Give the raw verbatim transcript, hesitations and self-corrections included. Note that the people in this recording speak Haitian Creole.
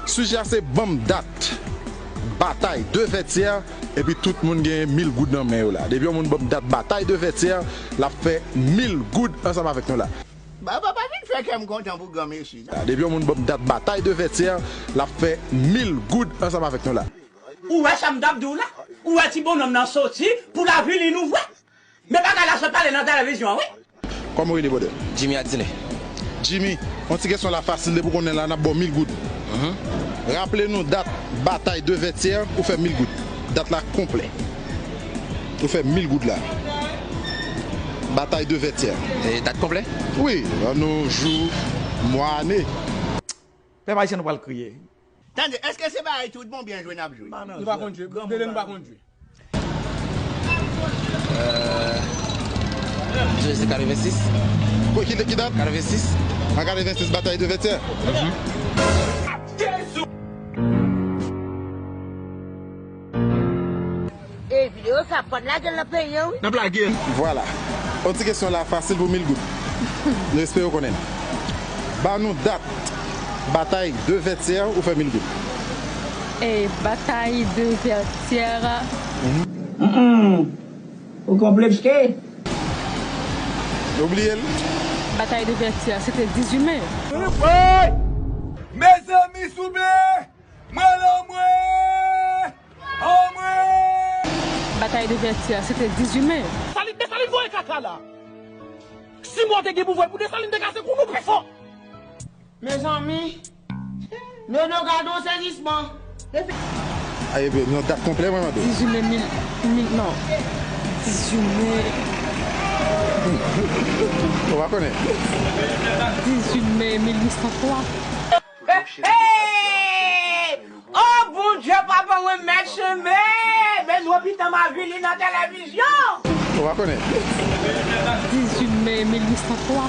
Sijè a se ban m dat batay de Vètyè, epi tout moun gen mil goud nan men yo la. Depi yon moun ban m dat batay de Vètyè, l ap fè mil goud ansanm avèk nou la. Ba, ba, pa vin fè kè m kontan pou granmesi, non. Depi yon moun ban m dat batay de Vètyè, l ap fè mil goud ansanm avèk nou la. Ou wè sa m t ap di w la? Ou wè ti bonòm nan soti pou l avili nou vre? Men bagay la sot pale nan televizyon an, wi. Kòman w rele, brother? Jimmy Adine. Jimmy, yon ti kesyon la fasil depi w konnen la, n ap ba w mil goud. Raple nou dat batay de Vètyè, ou fè mil goud. Dat la konplè. Ou fè mil goud la. Batay de Vètyè. E dat konplè? Wi, an nou jou, mwa, ane. Pèp ayisyen, nou pral kriye. Tande, èske se bagay tout bon byen jwe n ap jwe? Nou pa konn jwe. Dele nou pa konn jwe. Euh, je sais, quatre-vingt-six. Ki, ki dat? Quatre-vingt-six. An quatre-vingt-six, batay de Vètyè. E videyo sa, fò n lage l nan peyi an, wi. N ap lage l. Vwala. Yon ti kesyon la fasil pou mil goud. Nou espere w konnen. Ba nou dat batay de Vètyè ou fè mil goud. E batay de Vètyè. Mm-mm. Ou konplekse. Ou bliye l? Batay de Vètyè, se te dizuit me. Mezanmi, souple! Mwen lanmwe! Anmwe! Batay de Vètyè, se te dizuit me. Desalin, Desalin voye kaka la. Si mwen te gen pouvwa pou Desalin te kase kou nou pi fò. Mezanmi, Nono, gade yon sezisman. Aye, byen, yon dat konplè, mwen mande w. Dizuit me mil, mil, non. Dizuit me. Ou pa konnen? Dizuit me mil uit san twa. Hey! Oh, Bondye, papa, mwen mèt chemen! Men nou pitan m avili nan televizyon! Ou pa konnen? Dizuit me mil uit san twa.